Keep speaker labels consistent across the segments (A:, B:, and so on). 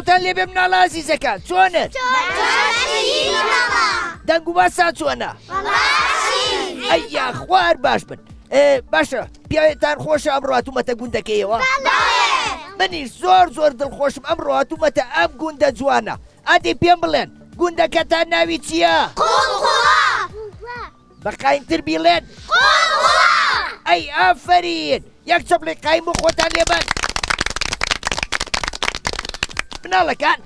A: سڵاوتان لێبێ مناڵە ئازیزەکان چۆنن؟ دەنگ و باسان چۆنە؟ ئەی یاخوا هەر باش بن باشە پیاوێتان خۆشە ئەمڕۆ هاتوومەتە گوندەکەیەوە منیش زۆر زۆر دڵخۆشم ئەمڕۆ هاتوومەتە ئەم گوندە جوانە ئادی پێم بڵێن گوندەکەتان ناوی چییە؟ بە قایمتر بیڵێن ئەی ئافەرین یەک چەپڵی قایم بۆ خۆتان لێبەن مناڵەکان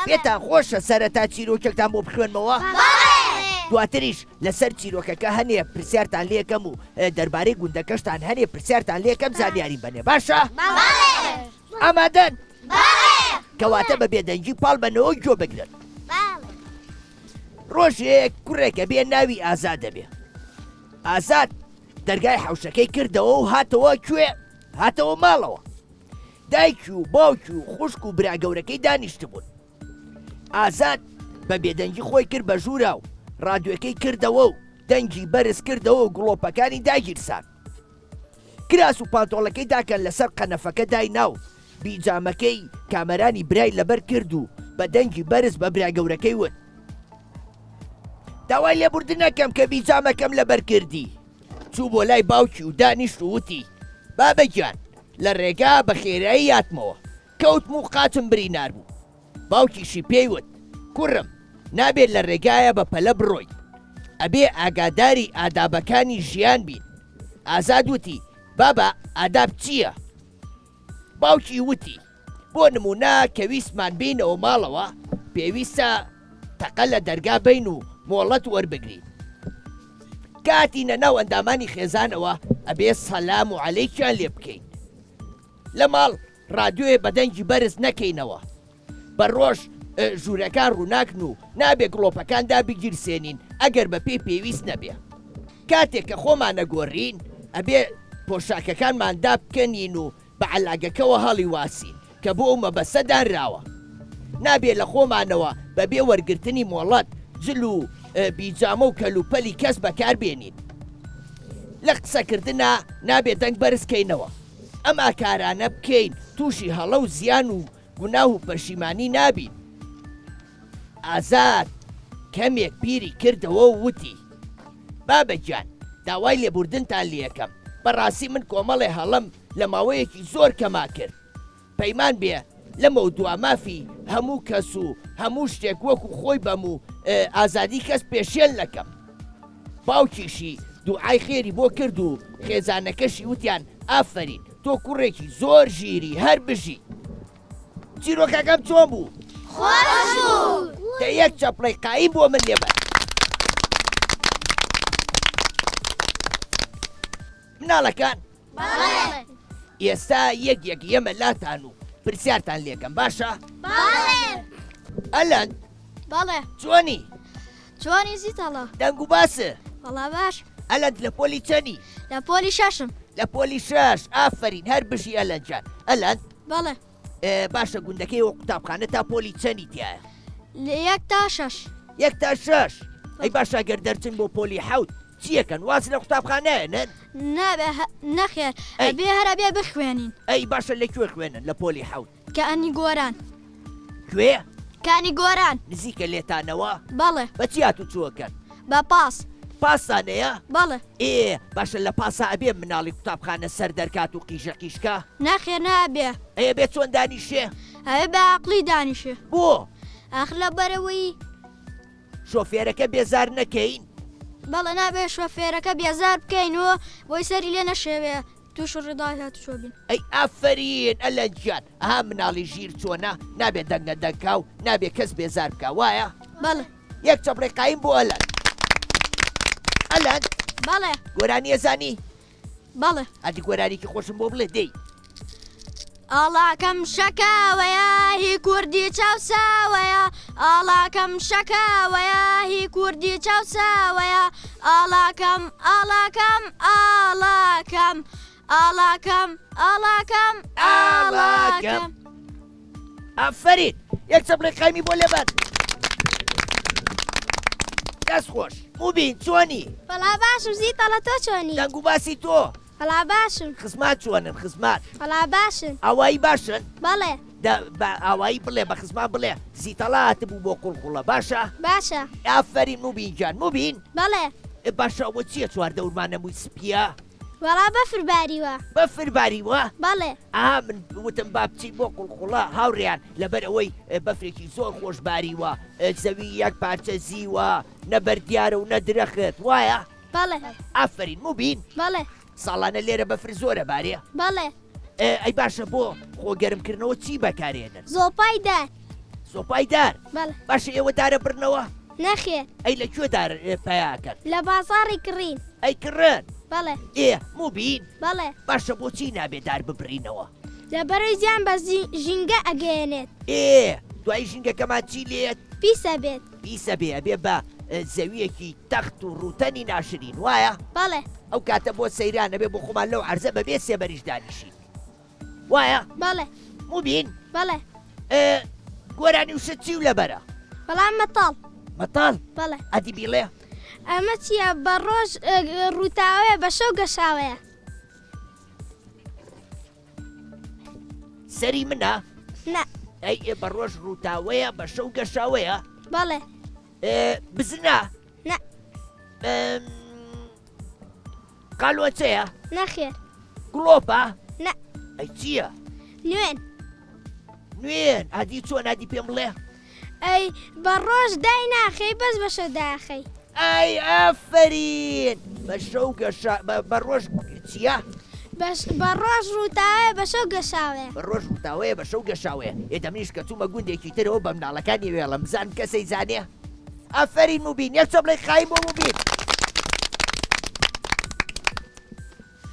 A: پێتان خۆشە سەرەتا چیرۆکێکتان بۆ بخوێنمەوە دواتریش لەسەر چیرۆکەکە هەنێ پرسیارتان لێکەم و دەربارەی گوندەکەشتان هەنێ پرسیارتان لێکەم زانیاری بەنێ باشە ئامادەن کەواتە بە بێدەنگی پاڵ بەنەوە گوێ بگرن ڕۆژێک کوڕێکە بێ ناوی ئازاد دەبێ ئازاد دەرگای حەوشەکەی کردەوە و هاتەوە کوێ هاتەوە ماڵەوە دایکی و باوکی و خوشک و برا گەورەکەی دانیشتبوون ئازاد بە بێدەنگی خۆی کرد بە ژوورا و ڕادوێکەی کردەوە و دەنگی بەرز کردەوە و گڵۆپەکانی داگیرسان کراس و پانتۆڵەکەی داکەن لەسەر قەنەفەکە داینا و بیجامەکەی کامەرانی برای لەبەر کرد و بە دەنگی بەرز بە برا گەورەکەی وت داوای لێبوردن ئەکەم کە بیجامەکەم لەبەر کردی. چوو بۆ لای باوکی و دانیشت و وتی بابە گیان لە ڕێگا بە خێرایی هاتمەوە کەوتم و قاچم برینار بوو. باوکیشی پێی وت کوڕم نابێت لە ڕێگایە بە پەلە بڕۆیت ئەبێ ئاگاداری ئادابەکانی ژیان بیت. ئازاد وتی بابە ئاداب چییە؟ باوکی وتی، بۆ نموونە کە ویستمان بێینەوە ماڵەوە، پێویستە تەقە لە دەرگا بەین و مۆڵەت وەربگرین. کە هاتینە ناو ئەندامانی خێزانەوە، ئەبێ سەلام و عەلەیکیان لێ بکەین. لە ماڵ ڕادیۆیە بە دەنگی بەرز نەکەینەوە. بە ڕۆژ ژوورەکان ڕووناکن و نابێ گڵۆپەکان دابگیرسێنین ئەگەر بە پێی پێویست نەبێ. کاتێک کە خۆمان ئەگۆرین ئەبێ پۆشاکەکانمان دابکەنین و بە عەلاگەکەوە هەڵیواسین کە بۆ ئەو مەبەستە دانراوە. نابێ لە خۆمانەوە بە بێ وەرگرتنی مۆڵەت جل و بیجامە و کەلوپەلی کەس بەکار بێنین. لە قسەکردنا نابێ دەنگ بەرز کەینەوە. ئەم ئاکارانە بکەین تووشی هەڵە و زیان و گوناه و پەشیمانی نابین. ئازاد کەمێک بیری کردەوە و وتی، بابە گیان داوای لێبوردنتان لێکەم، بەڕاستی من کۆمەڵێ هەڵەم لە ماوەیەکی زۆر کەما کرد. پەیمان بێ لەمەودوا مافی هەموو کەس و هەموو شتێک وەکو خۆی بەم و ئازادی کەس پێشێل نەکەم. باوکیشی دوعای خێری بۆ کرد و خێزانەکەشی وتیان ئافەرین تۆ کوڕێکی زۆر ژیری هەر بژی. چیرۆکەکەم چۆن بوو؟
B: خۆش بوو.
A: دە یەک چەپڵەی قایم بۆ من لێبەن. مناڵەکان
B: بەڵێ.
A: ئێستا یەک یەک یەمە لاتان و پرسیارتان لێکەم باشە؟
B: بەڵێ.
A: ئەلەند
B: بەڵێ.
A: چۆنی؟
B: چۆنی زیتەڵە؟
A: دەنگ و باسە؟
B: وەڵا باش.
A: ئەلەند لە پۆلی چەنی؟
B: لە پۆلی شەشم.
A: لە پۆلی شەش ئافەرین هەر بژی ئەلەند جان. ئەلەند؟
B: بەڵێ.
A: باشە گوندەکەی وە قوتابخانە تا پۆلی چەنی تایە؟
B: لە یەک تا شەش.
A: یەک تا شەش ئەی باشە گەر دەرچن بۆ پۆلی حەوت چیەکەن واز لە قوتابخانە ئەنەن؟
B: نابێ نەخێر ئەبێ هەر ئەبێ بخوێنین.
A: ئەی باشە لە کوێ خوێنن لە پۆلی حەوت؟
B: کانی گۆران.
A: کوێ؟
B: کانی گۆران.
A: نزیکە لێتانەوە؟
B: بەڵێ.
A: بە چی هاتوچۆکەن؟
B: بە پاس.
A: پاسان هەیە؟
B: بەڵێ.
A: ئێ باشە لە پاسا ئەبێ مناڵی قوتابخانە سەر دەرکات و قیژە قیژکا؟
B: نەخێر نابێ.
A: ئەی ئەبێ چۆن دانیشێ؟
B: ئەبێ بە عەقڵی دانیشێ.
A: بۆ؟
B: ئاخر لەبەرئەوەی.
A: شۆفێرەکە بێزار نەکەین؟
B: بەڵێ نابێ شۆفێرەکە بێزار بکەین و بۆی سەری لێ نەشێوێ تووشی ڕووداوی هاتوچۆ بین.
A: ئەی ئافەرین ئەلەند گیان ئەها مناڵی ژیر چۆنە نابێ دەنگە دەنگ کا و نابێ کەس بێزار بکا وایە؟
B: بەڵێ.
A: یەک چەپڵەی قایم بۆ ئەلەند. ئەلەند؟
B: بەڵێ.
A: گۆرانی ئەزانی؟
B: بەڵێ.
A: ئەدی گۆرانیکی خۆشم بۆ بڵێ دەی.
B: ئاڵاکەم شەکاوەیە هی کوردی چاوساوەیە ئاڵاکەم شەکاوەیە هی کوردی چاوساوەیە ئاڵاکەم ئاڵاکەم ئاڵاکەم ئاڵاکەم ئاڵاکەم ئاڵاکەم.
A: ئافەرین یەک چەپڵەی قایمی بۆ لێبەن. دەست خۆش موبین چۆنی؟
B: وەڵا باشم زیتەڵە تۆ چۆنی؟
A: دەنگ و باسی تۆ؟
B: وەڵا باشم.
A: خزمات چۆنن خزمات؟
B: وەڵا باشن.
A: ئاوایی باشن؟
B: بەڵێ.
A: دە بە ئاوایی بڵێ بە خزمان بڵێ زیتەڵا هاتبوو بۆ قوڵقوڵە باشە؟
B: باشە.
A: ئافەرین موبین گیان موبین.
B: بەڵێ.
A: ئێ باشە ئەوە چییە چواردەورمان هەمووی سپییە؟
B: وەڵا بەفر باریوە.
A: بەفر باریوە؟
B: بەڵێ.
A: ئا من وتم با بچین بۆ قوڵقوڵە هاوڕێیان لەبەر ئەوەی بەفرێکی زۆر خۆش باریوە زەوی یەک پارچە زیوە نە بەرد دیارە و نە درەخت وایە؟
B: بەڵێ.
A: ئافەرین موبین.
B: بەڵێ.
A: ساڵانە لێرە بەفر زۆرە بارێ؟
B: بەڵێ.
A: ئەی باشە بۆ خۆ گەرمکردنەوە چی بەکارێنن؟
B: زۆپای دار.
A: زۆپای دار؟
B: بەڵێ.
A: باشە ئێوە دارە بڕنەوە؟
B: نەخێر.
A: ئەی لە کوێ دار پەیاکەن؟
B: لە بازاڕی کڕین.
A: ئەی کڕن؟
B: بەڵێ.
A: ئێ موبین؟
B: بەڵێ.
A: باشە بۆچی نابێ دار ببڕینەوە؟
B: لەبەرئەوەی زیان بە ژینگە ئەگەیەنێت.
A: ئێ دوایی ژینگەکەمان چی لێت؟
B: پیس ئەبێت.
A: پیس ئەبێ، ئەبێ بە زەوییەکی تەخت و ڕووتەنی ناشرین، وایە؟
B: بەڵێ.
A: ئەو کاتە بۆ سەیران ئەبێ بۆ خۆمان لەو عەرزە بەبێ سێبەریش دانیشین، وایە؟
B: بەڵێ.
A: موبین؟
B: بەڵێ.
A: ئێ گۆرانی و شت چی و لەبەرە؟
B: وەڵا مەتەڵ.
A: مەتەڵ؟
B: بەڵێ.
A: ئەدی بیڵێ.
B: ئەمە چییە بە ڕۆژ ڕووتاوەیە بە شەو گەشاوەیە؟
A: سەری منە؟
B: نا.
A: ئەی ئێ بە ڕۆژ ڕووتاوەیە بە شەو گەشاوەیە؟
B: بەڵێ.
A: بزنە؟
B: نا.
A: قالۆچەیە؟
B: نەخێر.
A: گڵۆپە؟
B: نا.
A: ئەی چییە؟
B: نوێن.
A: نوێن ئادی چۆن ئادی پێم بڵێ؟
B: ئەی بە ڕۆژ دای ناخەی بەس بە شەو داخەی.
A: ئەی ئافەرین بە شەو گەشا بە ڕۆژ چییە؟
B: بە ڕۆژ ڕووتاوەیە بە شەو گەشاوەیە.
A: بە ڕۆژ ڕووتاوەیە بە شەو گەشاوەیە. ئێ دەمنیش کە چوومە گوندێکی ترەوە بە مناڵەکانی وێڵم بزانم کەسەی زانێ؟ ئافەرین موبین یەک چۆ بڵێ خایم بۆ موبین.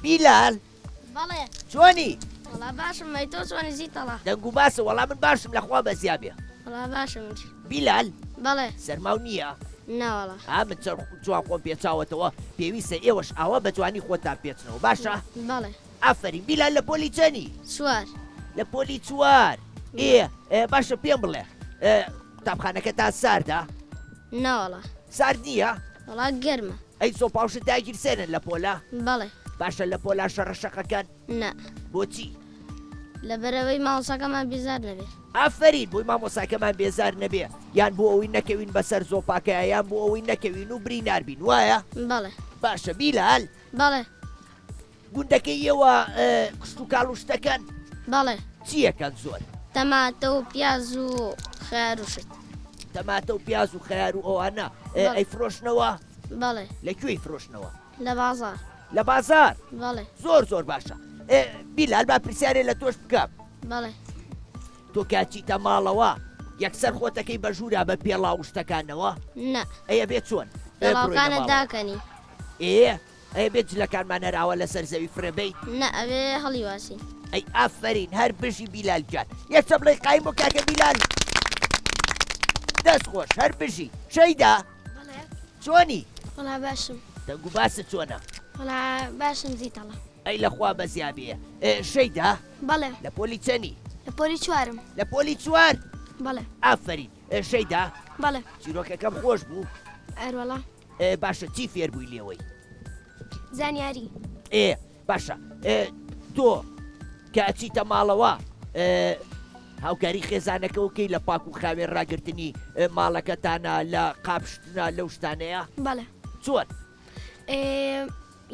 A: بیلال.
B: بەڵێ.
A: چۆنی؟
B: وەڵا باشم ئەی تۆ چۆنی زیتەڵا؟
A: دەنگ و باسە وەڵا من باشم لەخوا بەزیا بێ.
B: وەڵا باشم منیش.
A: بیلال.
B: بەڵێ.
A: سەرماو نییە؟
B: ناوەڵا.
A: ها من چەند جوان خۆم پێچاوەتەوە پێویستە ئێوەش ئاوا بە جوانی خۆتان پێچنەوە باشە؟
B: بەڵێ.
A: ئافەرین بیلال لە پۆلی چەنی؟
B: چوار.
A: لە پۆلی چوار ئێ باشە پێم بڵێ قوتابخانەکەتان ساردە؟
B: ناوەڵا.
A: سارد نییە؟
B: وەڵا گەرمە.
A: ئەی زۆپاوشت داگیرسێنن لە پۆلا؟
B: بەڵێ.
A: باشە لە پۆلا شەڕە شەقەکەن؟
B: نا.
A: بۆچی؟
B: لەبەرئەوەی مامۆستاکەمان بێزار نەبێ.
A: ئافەرین بۆی مامۆستاکەمان بێزار نەبێ یان بۆ ئەوەی نەکەوین بەسەر زۆپاکەیا یان بۆ ئەوەی نەکەوین و برینار بین وایە؟
B: بەڵێ.
A: باشە بیلال.
B: بەڵێ.
A: گوندەکەی ئێوە کشتوکاڵ و شتەکەن؟
B: بەڵێ.
A: چی ئەکەن زۆر؟
B: تەماتە و پیاز و خەیار و شت.
A: تەماتە و پیاز و خەیار و ئەوانە ئەیفرۆشنەوە؟
B: بەڵێ.
A: لە کوێی فرۆشنەوە؟
B: لە بازاڕ.
A: لە بازاڕ؟
B: بەڵێ.
A: زۆر زۆر باشە. بیلال با پرسیارێ لە تۆش بکەم.
B: بەڵێ.
A: تۆ کە ئەچیتە ماڵەوە یەکسەر خۆتەکەی بە ژوورا بە پێڵاو و شتەکانەوە؟
B: نا.
A: ئەی ئەبێ چۆن؟
B: پێڵاوەکانت داکەنی.
A: ئێ ئەی ئەبێ جلەکانمان هەر ئاوا لەسەر زەوی فڕێ بەین؟
B: نا ئەبێ هەڵیواسین.
A: ئەی ئافەرین هەر بژی بیلال گیان. یەک چەپڵەی قایم بۆ کاکە بیلال. دەست خۆش هەر بژی. شەیدا.
B: بەڵێ.
A: چۆنی؟
B: وەڵا باشم.
A: دەنگ و باست چۆنە؟
B: وەڵا باشم زیتەڵە.
A: ئەی لە خوا بەزیا بێ. شەیدا؟
B: بەڵێ.
A: لە پۆلی چەنی؟
B: لە پۆلی چوارم.
A: لە پۆلی چوار؟
B: بەڵێ.
A: ئافەرین. شەیدا؟
B: بەڵێ.
A: چیرۆکەکەم خۆش بوو؟
B: ئەروەڵا.
A: باشە چی فێر بووی لێوەی؟
B: زانیاری.
A: ئێ باشە تۆ کە ئەچیتە ماڵەوە هاوکاری خێزانەکە وکەی لە پاک و خاوێن ڕاگرتنی ماڵەکەتانە لە قاپشتنا لەو شتانەیە؟
B: بەڵێ.
A: چۆن؟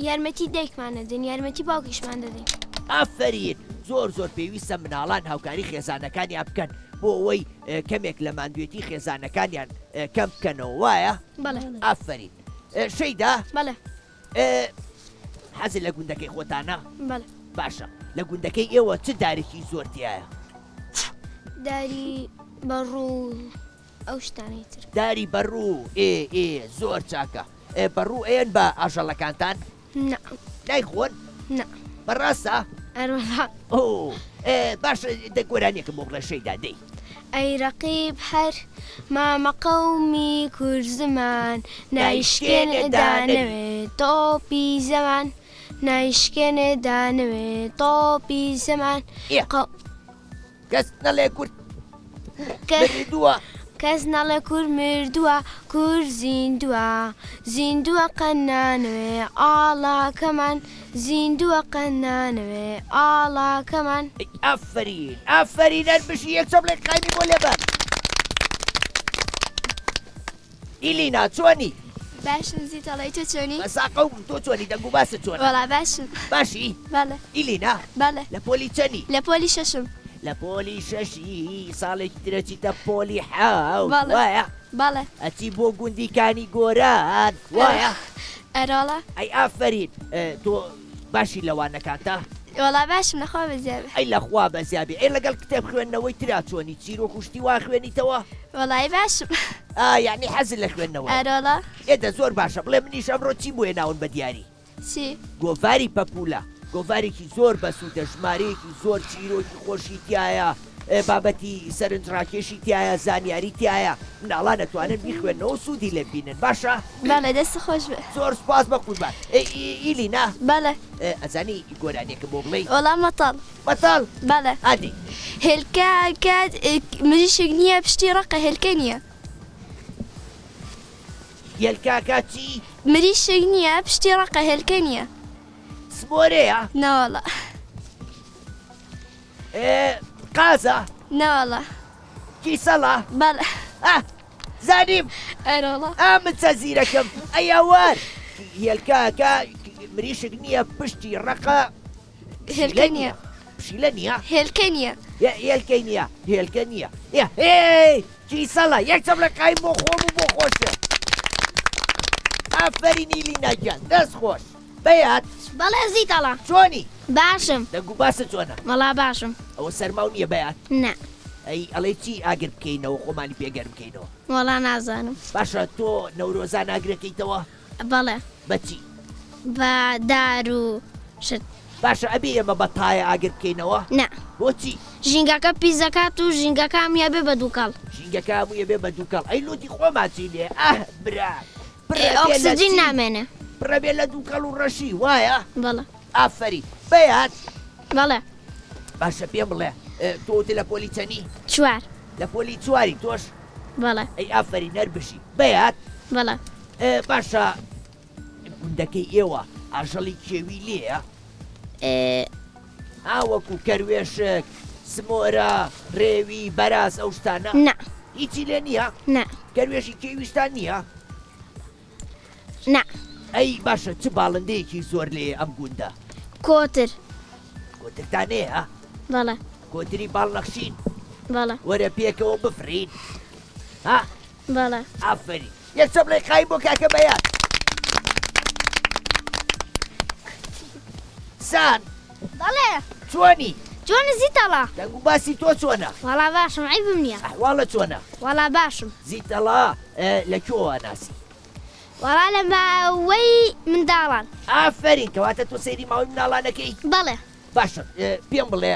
B: یارمەتی دایکمان دەدەین یارمەتی باوکیشمان دەدەین.
A: ئافەرین زۆر زۆر پێویستە مناڵان هاوکاری خێزانەکانیان بکەن بۆ ئەوەی کەمێک لە ماندوێتی خێزانەکانیان کەم بکەنەوە وایە؟
B: بەڵێ.
A: ئافەرین شەیدا؟
B: بەڵێ.
A: حەزت لە گوندەکەی خۆتانە؟
B: بەڵێ.
A: باشە لە گوندەکەی ئێوە چ دارێکی زۆر تیایە؟
B: داری بەڕوو ئەو شتانەی تر.
A: داری بەڕوو ئێ ئێ زۆر چاکە. ئێ بەڕوو ئەیەن بە ئاژەڵەکانتان؟
B: نا.
A: نایخۆن؟
B: نا.
A: بەڕاستە؟
B: ئەروەڵا.
A: ئۆ ئێ باشە دە گۆرانیەکم بۆ بڵێ شەیدا دەی.
B: ئەی ڕەقیب هەر مامە قەومی کورد زمان نایشکێنێ دانەوێ تۆپی زەمان نایشکێنێ دانەوێ تۆپی زەمان
A: ئێ.
B: قەو
A: کەس نەڵێ کورد مردووە.
C: کەس نەڵێ کورد مردووە کورد زیندووە زیندووە قەت نانەوێ ئاڵاکەمان زیندووە قەت نانەوێ ئاڵاکەمان.
A: ئەی ئافەرین ئافەرین هەر بژی یەک چەپڵێک قایمی بۆ لێبەن. ئیلینا چۆنی؟
D: باشم زیتەڵەی تۆ چۆنی؟
A: بە ساقەوم تۆ چۆنی دەنگ و باست چۆنە؟
D: وەڵا باشم.
A: باشی؟
D: بەڵێ.
A: ئیلینا؟
D: بەڵێ.
A: لە پۆلی چەنی؟
D: لە پۆلی شەشم.
A: لە پۆلی شەشی ساڵێکی تر ئەچیتە پۆلی حەوت
D: بەڵێ.
A: وایە؟
D: بەڵێ.
A: ئەچی بۆ گوندی کانی گۆران وایە؟
D: ئەرەوەڵا.
A: ئەی ئافەرین تۆ باشی لە وانەکانتا؟
D: وەڵا باشم لە خوا بەزیابێ.
A: ئەی لە خوا بەزیابێ ئەی لەگەڵ کتێب خوێندنەوەی ترا چۆنی چیرۆک و شتی وا خوێنیتەوە؟
D: وەڵایی باشم.
A: ئا یەعنی حەزت لە خوێندنەوەیە؟
D: ئەرەوەڵا.
A: ئێ دە زۆر باشە بڵێ منیش ئەمڕۆ چیم بۆ هێناون بە دیاری؟
D: چی؟
A: گۆڤاری پەپوولە گۆڤارێکی زۆر بەسوودە ژمارەیەکی زۆر چیرۆکی خۆشی تیایە بابەتی سەرنجڕاکێشی تیایە زانیاری تیایە مناڵان ئەتوانن بیخوێننەوە و سوودی لێ ببینن باشە؟
D: بەڵێ دەست خۆش بێ.
A: زۆر سوپاس بەقوربان ئیلینا.
D: بەڵێ.
A: ئەزانی گۆرانیەکم بۆ بڵێی؟
D: وەڵا مەتەڵ.
A: مەتەڵ؟
D: بەڵێ.
A: ئادەی.
D: هێلکە کات مریشک نییە پشتی ڕەقە هێلکە نییە.
A: هێلکە کات چی؟
D: مریشک نییە پشتی ڕەقە هێلکە نییە.
A: سمۆرەیە؟
D: نەوەڵا.
A: قازە؟
D: نەوەڵا.
A: کیسەڵە؟
D: بەڵێ.
A: ئا زانیم.
D: ئەرەوەڵا.
A: ئا من چە زیرەکم. ئەی هاوار. هێلکە کە مریشک نییە پشتی ڕەقە.
D: هێلکە نییە.
A: پشیلە نییە؟
D: هێلکە نییە.
A: هێلکەی نییە. هێلکە نییە. هێی کیسەڵە یەک چەپڵە قایم بۆ خۆم و بۆ خۆشم. ئافەرین ئیلینا گیان دەست خۆش. بەیات.
E: بەڵێ زیتەڵە.
A: چۆنی؟
E: باشم.
A: دەنگ و باست چۆنە؟
E: وەڵا باشم.
A: ئەوە سەرماو نییە بەیات؟
E: نا.
A: ئەی ئەڵێی چی ئاگر بکەینەوە خۆمانی پێ گەرم کەینەوە؟
E: وەڵا نازانم.
A: باشە تۆ نەورۆزان ئاگرەکەیتەوە؟
E: بەڵێ.
A: بە چی؟
E: بە دار و شت.
A: باشە ئەبێ ئێمە بە تایە ئاگر بکەینەوە؟
E: نا.
A: بۆچی؟
E: ژینگەکە پیس دەکات و ژینگەکە هەمووی ئەبێ بە دووکەڵ.
A: ژینگەکە هەمووی ئەبێ بە دووکەڵ. ئەی لوتی خۆمان چی لێ؟ ئاه برا.
E: ئێ ئۆکسجین نامێنێ.
A: پڕە بێ لە دووکەڵ و ڕەشی وایە؟
E: بەڵێ.
A: ئافەرین. بەیان.
E: بەڵێ.
A: باشە پێم بڵێ تۆ وتت لە پۆلی چەنی؟
E: چوار.
A: لە پۆلی چواری تۆش؟
E: بەڵێ.
A: ئەی ئافەرین هەر بژی. بەیان.
E: بەڵێ.
A: باشە گوندەکەی ئێوە ئاژەڵی کێوی لێیە؟
E: ئێ.
A: ها وەکو کەروێشک، سمۆرە، ڕێوی، بەراز ئەو شتانە؟
E: نا.
A: هیچی لێ نییە؟
E: نا.
A: کەروێشی کێویشتان نییە؟
E: نا.
A: ئەی باشە چ باڵندەیەکی زۆر لێیە ئەم گوندە؟
E: کۆتر.
A: کۆترتان هەیە؟
E: بەڵێ.
A: کۆتری باڵ نەخشین؟
E: بەڵێ.
A: وەرە پێکەوە بفڕین. ها؟
E: بەڵێ.
A: ئافەرین. یەک چەپڵەی قایم بۆ کاکە بەیان. سان.
E: بەڵێ.
A: چۆنی؟
E: چۆنی زیتەڵا؟
A: دەنگ و باسی تۆ چۆنە؟
E: وەڵا باشم عەیبم نییە.
A: ئەحواڵت چۆنە؟
E: وەڵا باشم.
A: زیتەڵا لە کوێوە ناسی؟
E: وەڵا لە ماوەی منداڵان.
A: ئافەرین کەواتە تۆ سەیری ماوەی منداڵانەکەی؟
E: بەڵێ.
A: باشە پێم بڵێ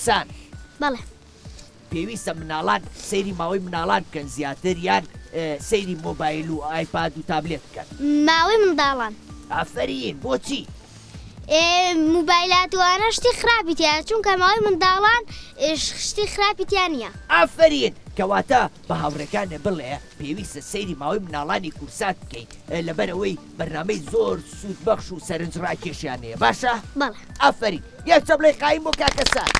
A: سان.
E: بەڵێ.
A: پێویستە مناڵان سەیری ماوەی مناڵان بکەن زیاتر یان سەیری مۆبایل و ئایپاد و تابلێت بکەن؟
E: ماوەی منداڵان.
A: ئافەرین بۆچی؟
E: موبایلات و ئەوانە شتی خراپی تیایە چونکە ماوەی منداڵان شتی خراپی تیا نییە.
A: ئافەرین کەواتە بە هاوڕێکانت بڵێ پێویستە سەیری ماوەی مناڵانی کورسات بکەیت لەبەرئەوەی بەرنامەی زۆر سوودبەخش و سەرنجڕاکێشیان هەیە باشە؟
E: بەڵێ.
A: ئافەرین یەک چەپڵەی قایم بۆ کاکە سار.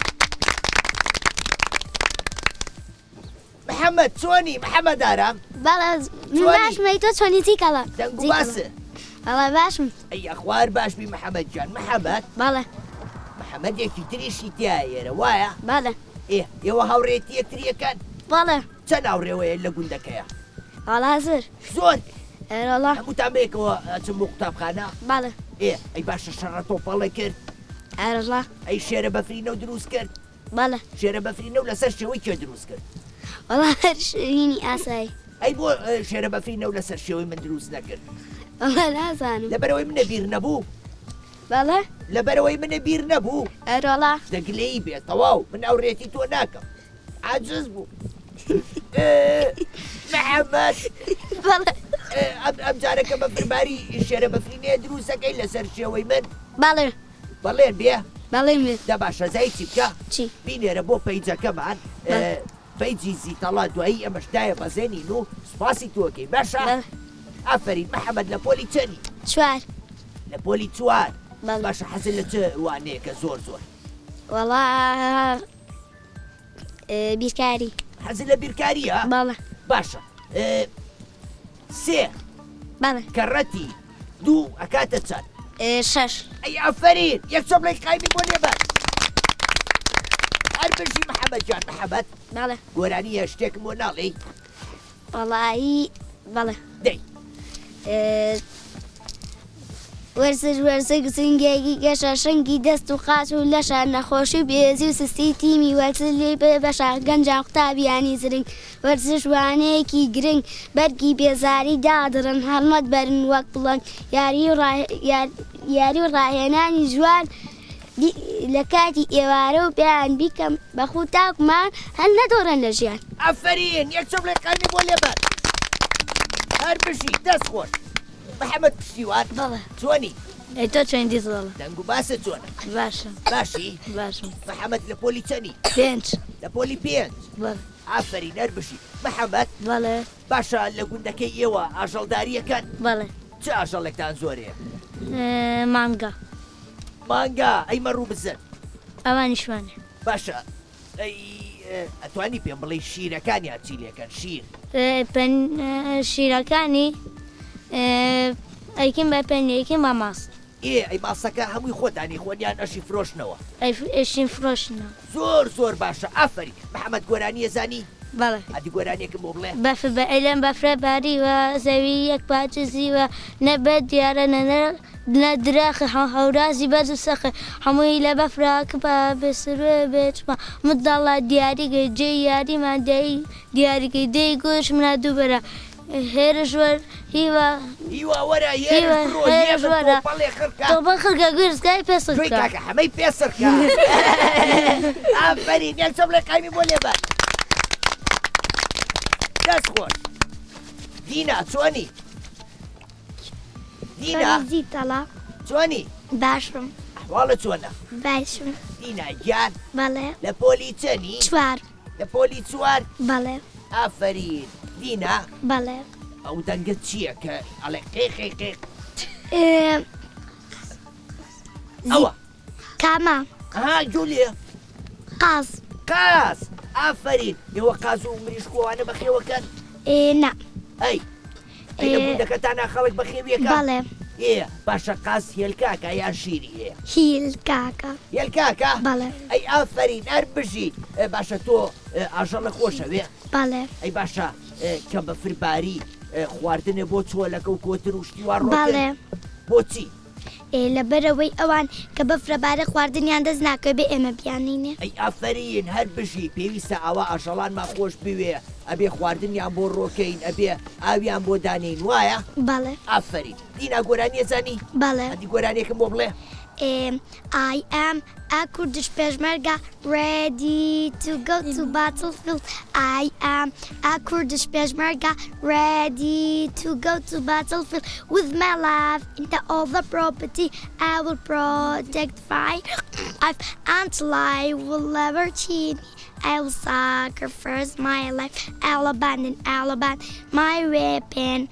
A: محەممەد چۆنی محەممەد ئارام؟
E: بەڵێ من باشم ئەی تۆ چۆنی زیکەڵە؟
A: دەنگ و باس.
E: بەڵێ باشم.
A: ئەی یاخوار باش بی محەممەد گیان محەممەد؟
E: بەڵێ.
A: محەممەدێکی تریشی تیایە ئێرە وایە؟
E: بەڵێ.
A: ئێ ئێوە هاوڕێیەتی یەکتریەکەن؟
E: بەڵێ.
A: چەند هاوڕێوەیە لە گوندەکەیە؟
E: وەڵا زۆر.
A: زۆر؟
E: ئەرەوەڵا.
A: هەمووتان بەیەکەوە ئەچن بۆ قوتابخانە؟
E: بەڵێ.
A: ئێ ئەی باشە شەڕە تۆپەڵە کرد؟
E: ئەرەڵا.
A: ئەی شێرە بەفرینەو دروست کرد؟
E: بەڵێ.
A: شێرە بەفرینەو لەسەر شێوەی کێ دروست کرد؟
E: وەڵا هەر شیرینی ئاسایی.
A: ئەی بۆ شێرە بەفرینەو لەسەر شێوەی من دروست نەکرد؟
E: وەڵا نازانم.
A: لەبەرئەوەی منە بیر نەبوو؟
E: بەڵێ.
A: لەبەرئەوەی منە بیر نەبوو؟
E: ئەرەڵا.
A: دە گلەیی بێ تەواو من ئەوڕێتی تۆ ناکەم. عاجز بوو. محەممەد
E: بەڵێ.
A: ئەم جارە کە بەفرباری شێرە بەفرینەیە دروستەکەی لەسەر شێوەی من؟
E: بەڵێ.
A: بەڵێن بێ؟
E: بەڵێن بێ.
A: دە باشە زای چی بکە؟
E: چی؟
A: بینێرە بۆ پەیجەکەمان. پەیجی زیتەڵە دوایی ئەمەش دایە بەزێنین و سوپاسی تۆ ئەکەین باشە؟
E: بەڵێ.
A: ئافەرین محەمەد لە پۆلی چەنی؟
E: چوار.
A: لە پۆلی چوار
E: بەڵێ.
A: باشە حەزت لە چ وانەیەکە زۆر زۆر؟
E: وەڵا بیرکاری.
A: حەزت لە بیرکارییە؟
E: بەڵێ.
A: باشە سێ
E: بەڵێ.
A: کەڕەتی دوو ئەکاتە چەند؟
E: شەش.
A: ئەی ئافەرین یەک چۆپڵەی قایمی بۆ لێبەر. هەر بژی محەمەد گیان محەمەد.
E: بەڵێ.
A: گۆرانییە شتێکم بۆ ناڵێی؟
E: وەڵایی بەڵێ.
A: دەی.
E: وەرزش وەرزگ زنگێکی گەشە شەنگی دەست و قاچ و لەشە نەخۆشی و بێزی و سستی تیمی وەرزش لێی بێ بەشە گەنجان قوتابیانی زرنگ وەرزش وانەیەکی گرنگ بەرگی بێزاری دادڕن هەڵمەت بەرن وەک پڵنگ یاری و یاری و ڕاهێنانی جوان لە کاتی ئێوارە و پێیان بیکەم بە خوو تاکمان هەل نەدۆڕێن لە ژیان.
A: ئافەرین یەک چەپڵەی قایمی بۆ لێبەن هەر بژی دەست خۆش محمد پشتیوان
F: بەڵێ.
A: چۆنی؟
F: ئەی تۆ چۆنی دیزڵ؟
A: دەنگ و باست چۆنە؟
F: باشم.
A: باشی؟
F: باشم.
A: محمد لە پۆلی چەنی؟
F: پێنج.
A: لە پۆلی پێنج؟
F: بەڵێ.
A: ئافەرین هەر بژی. محمد؟
F: بەڵێ.
A: باشە لە گوندەکەی ئێوە ئاژەڵدارییەکەن؟
F: بەڵێ.
A: چ ئاژەڵێکتان زۆر هەیە؟
F: مانگا.
A: مانگا، ئەی مەڕ و بزن؟
F: ئەوانیشمان هەیە.
A: باشە ئەی ئەتوانی پێم بڵێی شیرەکانیان چی لێکەن؟ شیر.
F: شیرەکانی ئەیکەین بە پەنیر ئەیکەین بە ماست.
A: ئێ ئەی ماستەکە هەمووی خۆتان ئەیخۆن یان ئەشی فرۆشنەوە؟
F: ئەشین فرۆشنەوە.
A: زۆر زۆر باشە ئافەرین. محەمەد گۆرانی ئەزانی؟
F: بەڵێ.
A: ئەدی گۆرانیەکم بۆ بڵێ.
F: بەفر بە ئەیلەم بەفرە باریوە زەوی یەک پارچە زیوە نە بەرد دیارە نە نە درەخت هەورازی بەرز و سەخت هەمووی لە بەفرا کپە بێ سروە بێ چما منداڵە دیاریگەی جێی یاریمان دەی دیاریگەی دەی گوش منە دووبەرە هێرش وەر هیوا
A: هیوا وەرە هێرش بڕۆ
F: هێرش وەرە
A: تۆپەڵێ خڕکە
F: تۆپە خڕکە گورزگای پێ سڕ
A: جوی
F: بکە.
A: کاکە حەمەی پێ سڕکە ئافەرین یەک چەپڵەی قایمی بۆ لێبە دەست خۆش دینا چۆنی دینا
E: زیتەڵە
A: چۆنی
E: باشم
A: ئەحواڵت چۆنە
E: باشم
A: دینا گیان
E: بەڵێ
A: لە پۆلی چەنی
E: چوار
A: لە پۆلی چوار؟
E: بەڵێ.
A: ئافەرین. دینا؟
E: بەڵێ.
A: ئەو دەنگە چییە کە ئەڵێ قیق قیق قیق؟ ئەوە.
E: کامە؟
A: ئەها جولیە.
E: قاز.
A: قاز. ئافەرین. ئێوە قاز و مریشک و ئەوانە بەخێوەکەن؟
E: نا.
A: ئەی. ئەی لە گوندەکەتانا خەڵک بەخێویەکە؟
E: بەڵێ.
A: ئێ باشە قاز هێلکاکە یان شیری هەیە؟
E: هیلکاکە.
A: هێلکاکە؟
E: بەڵێ.
A: ئەی ئافەرین هەر بژی. باشە تۆ ئاژەڵە خۆشەوێ؟
E: بەڵێ.
A: ئەی باشە کە بەفر باری خواردنێ بۆ چۆلەکە و کۆتر و شتی وا ڕۆکرد؟
E: بەڵێ.
A: بۆچی؟
E: ئێ لەبەرئەوەی ئەوان کە بەفرە بارێ خواردنیان دەست ناکەوێ بێ ئێمە بیاننینێ.
A: ئەی ئافەرین هەر بژی پێویستە ئاوا ئاژەڵانمان خۆش بوێ ئەبێ خواردنیان بۆ ڕۆکەین ئەبێ ئاویان بۆ دانێین وایە؟
E: بەڵێ.
A: ئافەرین دینا گۆرانی ئەزانی؟
E: بەڵێ.
A: ئەدی گۆرانیەکم بۆ بڵێ.
E: ئێ I am a Kurdish Peshmerga ready to go to battlefield I am a Kurdish Peshmerga ready to go to battlefield with my life and all the property I will protect my life until I will ever cheat me I will sacrifice my life I'll abandon I'll abandon my weapon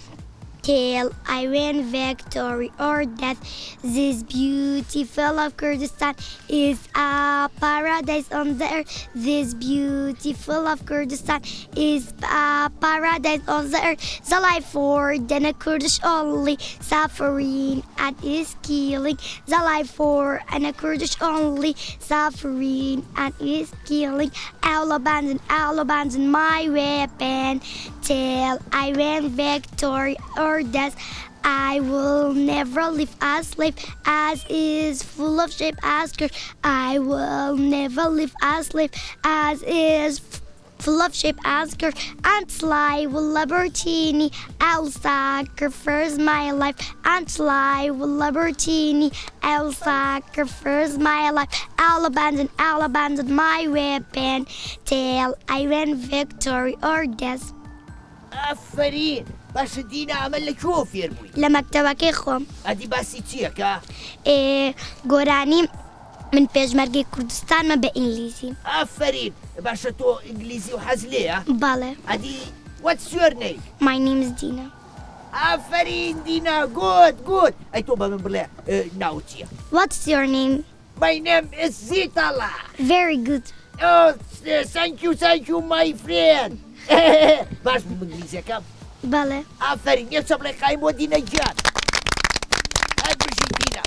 E: Till I win victory or death This beautiful of Kurdistan is a paradise on the earth This beautiful of Kurdistan is a paradise on the earth The life for the Kurdish only suffering and is killing The life for and a Kurdish only suffering and is killing I'll abandon, I'll abandon my weapon Till I win victory or death I will never live as slave as is full of shape as curse I will never live as slave as is full of shape as curse Until I will libertini I'll sacrifice my life Until I will libertini I'll sacrifice my life I'll abandon I'll abandon my weapon Till I win victory or death.
A: ئافەرین باشە دینا ئەمە لە کوێوە فێر بووی؟
E: لە مەکتەبەکەی خۆم.
A: ئەدی باسی چیەکە؟
E: ئێ گۆرانی من پێشمەرگەی کوردستانمە بە ئینگلیزی.
A: ئافەرین. باشە تۆ ئینگلیزی و حەز لێیە؟
E: بەڵێ.
A: ئەدی what's your name؟
E: My name is Dina.
A: ئافەرین دینا good good. ئەی تۆ بە من بڵێ ناوت چییە؟
E: What's your name؟
A: My name is زیتەڵە.
E: Very good.
A: Oh thank you thank you my friend. باش بوو ئینگلیزیەکەم؟
E: بەڵێ.
A: ئافەرین یەک چەپڵەی قایم بۆ دینا گیان. هەر بژی دینا.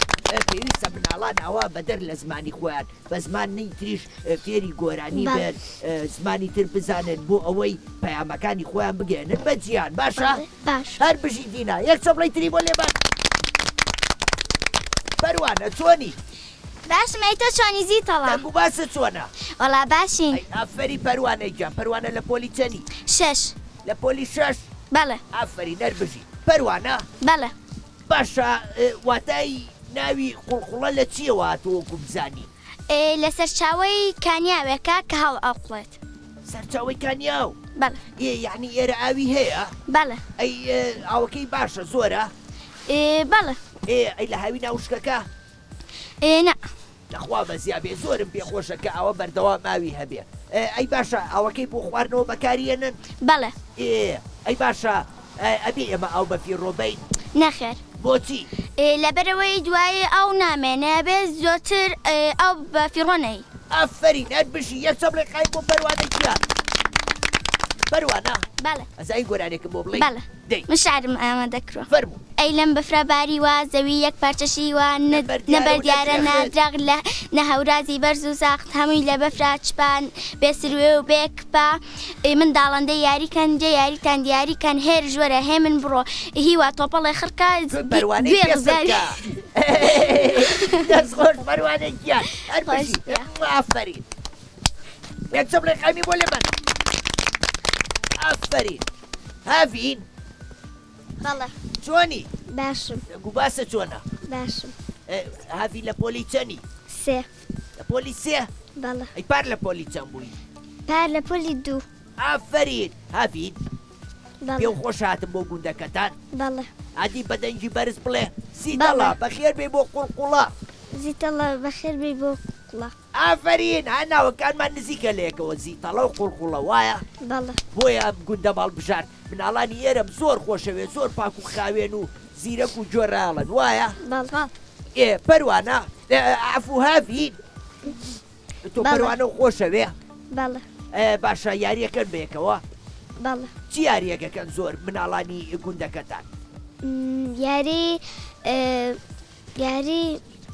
A: پێویستە مناڵان ئەوە بەدەر لە زمانی خۆیان بە زمانی تریش فێری گۆرانی بن زمانی تر بزانن بۆ ئەوەی پەیامەکانی خۆیان بگەێنن بە جیهان باشە
E: باش
A: هەر بژی دینا یەک چەپڵەی تری بۆ لێبان پەروانە چۆنی
D: باشم ئەی تۆ چۆنی زیتەڵە
A: دەنگ و باست چۆنە
D: وەڵا باشین
A: ئەی ئافەری پەروانە گیان پەروانە لە پۆلی چەنی
D: شەش
A: لە پۆلی شەش
D: بەڵێ
A: ئافەرین هەر بژی پەروانە
D: بەڵێ
A: باشە واتای ناوی قوڵقوڵە لە چیەوە هاتووە وەکو بزانی؟
D: لە سەرچاوەی کانیاوێکە کە هەڵئەقوڵێت.
A: سەرچاوەی کانیاو؟
D: بەڵێ.
A: ئێ یەعنی ئێرە ئاوی هەیە؟
D: بەڵێ.
A: ئەی ئاوەکەی باشە زۆرە؟
D: بەڵێ.
A: ئێ ئەی لە هاوینا وشکەکە؟
D: ئێ نا.
A: لەخوا بەزیا بێ زۆرم پێ خۆشە کە ئاوە بەردەوام ئاوی هەبێ ئەی باشە ئاوەکەی بۆ خواردنەوە بەکاری ئەنن؟
D: بەڵێ.
A: ئێ ئەی باشە ئەبێ ئێمە ئاو بەفیڕۆ بەین؟
D: نەخێر.
A: بۆچی؟
D: لەبەرئەوەی دوایی ئاو نامێنێ ئەبێ زۆرتر ئاو بەفیڕۆ نەی.
A: ئافەرین هەر بژی یەک چەپڵەی قایم بۆ پەروانە گیان. پەروانە.
D: بەڵێ.
A: ئەزانی گۆرانیەکم بۆ بڵێی؟
D: بەڵێ.
A: دەی.
D: من شعرم ئامادە کروە.
A: فەرموو.
D: ئەی لەم بەفرە باریوە زەوی یەک پارچە شیوە نە بەر دیارە نە درەخت نە هەورازی بەرز و سەخت هەمووی لە بەفرا چپە بێ سروێ و بێ کپە منداڵان دەی یاری کەن جێ یاریتان دیاری کەن هێرش وەرە هێمن بڕۆ هیوا تۆپەڵێ خڕکە
A: پەروانەی
D: گوێ
A: پێ
D: ڕزگاری
A: سڕکە. دەست خۆش پەروانە گیان هەر
D: خۆش
A: بژی
D: بێ.
A: ئافەرین یەک چەپڵەی قایمی بۆ لێبەن ئافەرین هاڤین
E: بەڵێ.
A: چۆنی؟
E: باشم.
A: دەنگ و باست چۆنە؟
E: باشم.
A: هاڤین لە پۆلی چەنی؟
E: سێ.
A: لە پۆلی سێ؟
E: بەڵێ.
A: ئەی پار لە پۆلی چەند بووی؟
E: پار لە پۆلی دوو.
A: ئافەرین هاڤین.
E: بەڵێ.
A: پێم خۆشە هاتم بۆ گوندەکەتان.
E: بەڵێ.
A: ئادی بە دەنگی بەرز بڵێ زیتەڵە بەخێر بێی بۆ قوڵقوڵە.
E: زیتەڵە بەخێر بێی بۆ قوڵقوڵە.
A: ئافەرین ها ناوەکانمان نزیکە لەیەکەوە زیتەڵە و قوڵقوڵە وایە؟
E: بەڵێ.
A: بۆیە ئەم گوندەم هەڵبژارد مناڵانی ئێرەم زۆر خۆشەوێ زۆر پاک و خاوێن و زیرەک و گوێڕایەڵن وایە؟
E: بەڵێ.
A: ئێ پەروانە عەفو هاڤین تۆ
E: بەڵێ.
A: پەروانە و خۆشەوێ؟
E: بەڵێ.
A: باشە یاریەکەن بەیەکەوە؟
E: بەڵێ.
A: چی یاریەکەکەن زۆر مناڵانی گوندەکەتان؟
E: یاری یاری.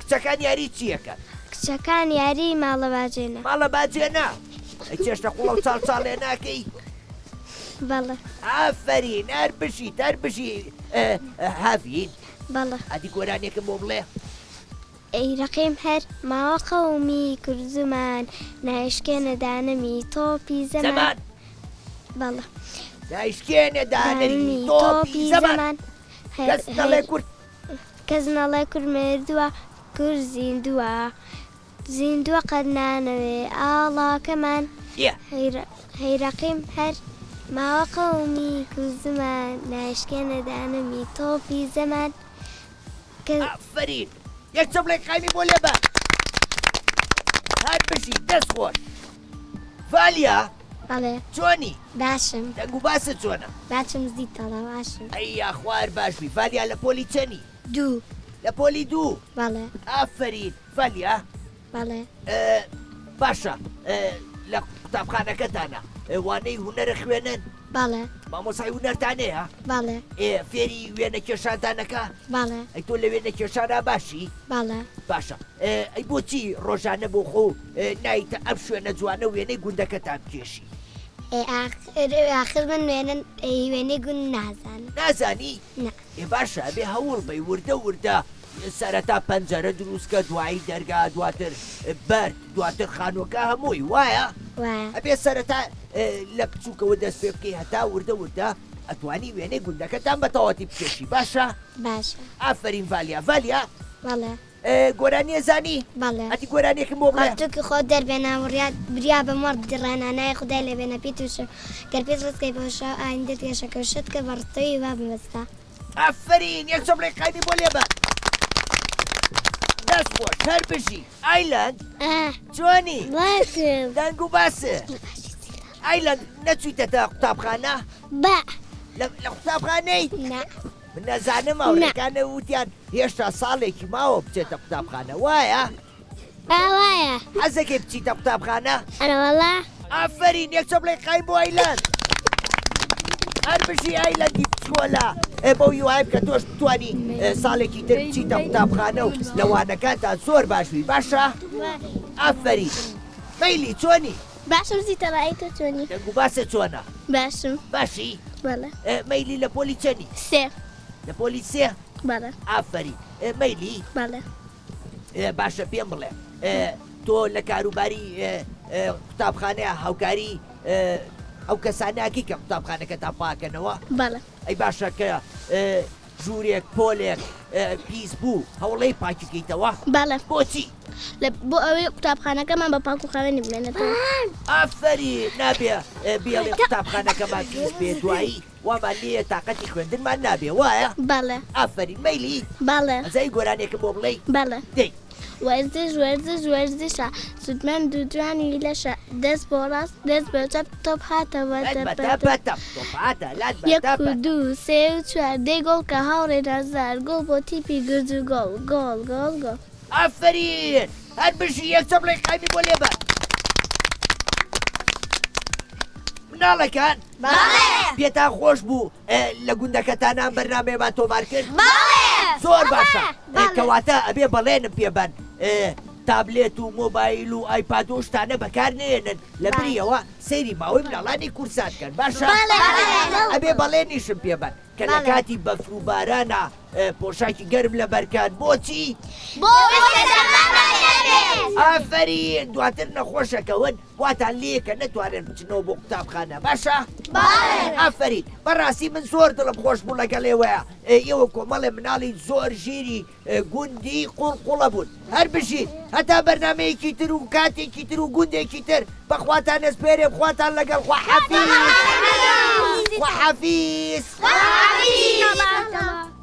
A: کچەکان یاری چی ئەکەن؟
E: کچەکان یاری ماڵە باجێنە.
A: ماڵە باجێنە؟ ئەی چێشتە قوڵە و چاڵ چاڵێ ناکەی؟
E: بەڵێ.
A: ئافەرین هەر بژیت هەر بژی هاڤین.
E: بەڵێ.
A: ئەدی گۆرانیەکم بۆ بڵێ.
E: ئەی ڕەقیم هەر ماوە قەومی کوردزمان نایشکێنە دانەمی تۆپی زەمان. بەڵێ.
A: نایشکێنە دانەمی تۆپی زەمان. کەس نەڵێ کورد.
E: کەس نەڵێ کورد مردووە کورد زیندووە زیندووە قەت نانەوێ ئاڵاکەمان هەی ڕەقیم هەر ماوە قەومی کورد زمان نایشکێنە دانەمی تۆپی زەمان کە.
A: ئافەرین یەک چەپڵەی قایمی بۆ لێبە هەر بژی دەست خۆش ڤالیا
E: بەڵێ
A: چۆنی
E: باشم
A: دەنگ و باست چۆنە
E: باشم زیتەڵە باشم
A: ئەی یاخوا هەر باش بی ڤالیا لە پۆلی چەنی
E: دوو
A: لە پۆلی دوو
E: بەڵێ
A: ئافەرین ڤالیا
E: بەڵێ
A: باشە لە قوتابخانەکەتانە وانەی هونەرە خوێنن
E: بەڵێ
A: مامۆسای هونەرتان هەیە
E: بەڵێ
A: ئێ فێری وێنە کێشانتانەکە
E: بەڵێ
A: ئەی تۆ لە وێنە کێشانا باشی
E: بەڵێ
A: باشە ئەی بۆچی ڕۆژانە بۆ خۆ نایتە ئەم شوێنە جوانە وێنەی گوندەکەتان بکێشی؟
E: ئێ ئاخر من وێنە وێنەی گوند نازانم.
A: نازانی؟
E: نا.
A: ئێ باشە ئەبێ هەوڵ بەی وردە وردە سەرەتا پەنجەرە دروست کە دوایی دەرگا دواتر بەرد دواتر خانووەکە هەمووی وایە؟
E: وایە.
A: ئەبێ سەرەتا لە بچووکەوە دەست پێ بکەی هەتا وردە وردە ئەتوانی وێنەی گوندەکەتان بە تەواوەتی بکێشی باشە؟
E: باشە.
A: ئافەرین ڤالیا ڤالیا.
E: بەڵێ.
A: گۆرانیە زانی؟
E: بەڵێ.
A: ئەدی گۆرانیەکم بۆ بڵێ.
E: پەڕتووکی خۆت دەربێنە وڕیا بریا بە مەڕ دڕێنە ناوی خودای لێ بێنە پیت و شەو گەر پێت ڕزقی بەخشا ئایندەت گەشە کە شت کە بە ڕستەی هیوا بمەستە.
A: ئافەرین یەک چەپڵەی قایمی بۆ لێبە. دەست خۆش هەر بژی. ئایلەند چۆنی؟
E: باشم.
A: دەنگ و باسێ. ئایلەند نەچوویتەتە قوتابخانە؟
E: بە.
A: لە قوتابخانەی؟
E: نا.
A: من نەزانم هاوڕێکانە وتیان هێشتا ساڵێکی ماوە بچێتە قوتابخانە وایە؟
E: ئا وایە.
A: حەزەکەی بچیتە قوتابخانە؟
E: ئەرەوەڵا.
A: ئافەرین یەک چەپڵەی قایم بۆ ئایلەند. هەر بژی ئایلەندی بچکۆلە. ئێ بەو هیوایەم کە تۆش بتوانی ساڵێکی تر بچیتە قوتابخانە و لە وانەکانتا زۆر باش بی باشە؟ ئافەرین. مەیلی چۆنی؟
D: باشم زیتەڵا ئەی تۆ چۆنی؟
A: دەنگ و باسە چۆنە؟
D: باشم.
A: باشی؟
D: بەڵێ.
A: مەیلی لە پۆلی چەنی؟
D: سێ.
A: لە پۆلی سێ؟
D: بەڵێ.
A: ئافەرین. مەیلی؟
D: بەڵێ.
A: باشە پێم بڵێ تۆ لە کاروباری قوتابخانەیە هاوکاری ئەو کەسانەکەی کە قوتابخانەکەتان پاکەنەوە؟
D: بەڵێ.
A: ئەی باشە کە ژوورێک پۆلێک پیس بوو هەوڵەی پاکی کەیتەوە؟
D: بەڵێ.
A: بۆچی؟
D: بۆ ئەوەی قوتابخانەکەمان بە پاک و خاوێنی بمێنێتەوە.
A: ئافەرین نابێ بێڵێ قوتابخانەکەمان پیس بێ دوایی وامان لێیە تاقەتی خوێندنمان نابێ وایە؟
D: بەڵێ.
A: ئافەرین مەیلی؟
D: بەڵێ.
A: ئەزای گۆرانیەکم بۆ بڵێی؟
D: بەڵێ.
A: دەی.
D: وەرزش وەرزش وەرزشە سوودمەند و جوانی لەشە دەست بۆ ڕاست دەست بۆ چەپ تۆپ هاتەوە
A: تەپە تەپ تۆپ هاتە لات بە
D: یەک
A: تەپە.
D: و دوو سێ و چوار دەی گۆڵ کە هاوڕێ نازدار گۆڵ بۆ تیپی گورج و گۆڵ گۆڵ گۆڵ گۆڵ.
A: ئافەرین هەر بژی یەک چەپڵەی قایمی بۆ لێبە مناڵەکان.
D: بەڵێ.
A: پێتان خۆش بوو لە گوندەکەتان ئەم بەرنامەیەمان تۆمار کرد؟
D: بەڵێ.
A: زۆر باشە کەواتە ئەبێ بەڵێنم پێ بەن تابلێت و مۆبایل و ئایپاد و شتانە بەکار نێنن لە بریەوە سەیری ماوەی مناڵانی کورسان کەن باشە؟ ئەبێ بەڵێنیشم پێ بەن کە لە کاتی بەفر و بارانە پۆشاکی گەرم لەبەرکەن بۆچی؟
D: بۆ ئەوەی سەرمامان نەبێت.
A: ئافەرین دواتر نەخۆشەکەون واتان لێیە کە نەتوانن بچنەوە بۆ قوتابخانە باشە؟
D: بەڵێ.
A: ئافەرین بەڕاستی من زۆر دڵم خۆش بوو لەگەڵ ئێوەیا ئێوە کۆمەڵێ مناڵی زۆر ژیری گوندی قوڵ قوڵە بوون هەر بژین هەتا بەرنامەیەکی تر و کاتێکی تر و گوندێکی تر بەخواتان ئەسپێرێم خواتان لەگەڵ خواحافیز خواحافیز.
D: خواحافیز.